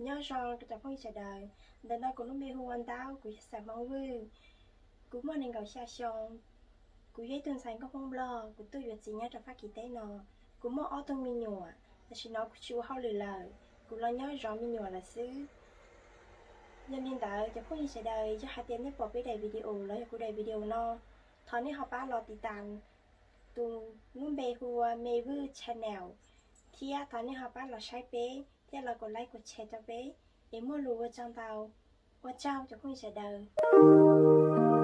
Nyob zoo rau cov phooj ywg sawv daws, ntawm no kuv lub npe hu ua Ntaub, kuv yog xeem Hmoob Vwj. Kuv muaj nees nkaum xya xyoo, kuv yog ib tug ntxhais nkauj Hmoob Nplog, kuv tuaj yuav txiv nyob rau Fab Kis teb no. Kuv muaj ob tug me nyuam, tam sim no kuv tsis ua hauj lwm lawm, kuv los nyob zov me nyuam lawm xwb. Yog li ntawd cov phooj ywg sawv daws, yog hais tias nej pom peb daim video los yog kuv daim video no, thov nej ho pab los tiv tas tus lub npe hu ua Me Vwj Channel, thiab thov nej ho pab los saib peb thiab los kom like kom share rau peb, es muaj lus ua tsaug ntau. Ua tsaug cov phooj ywg sawv daws.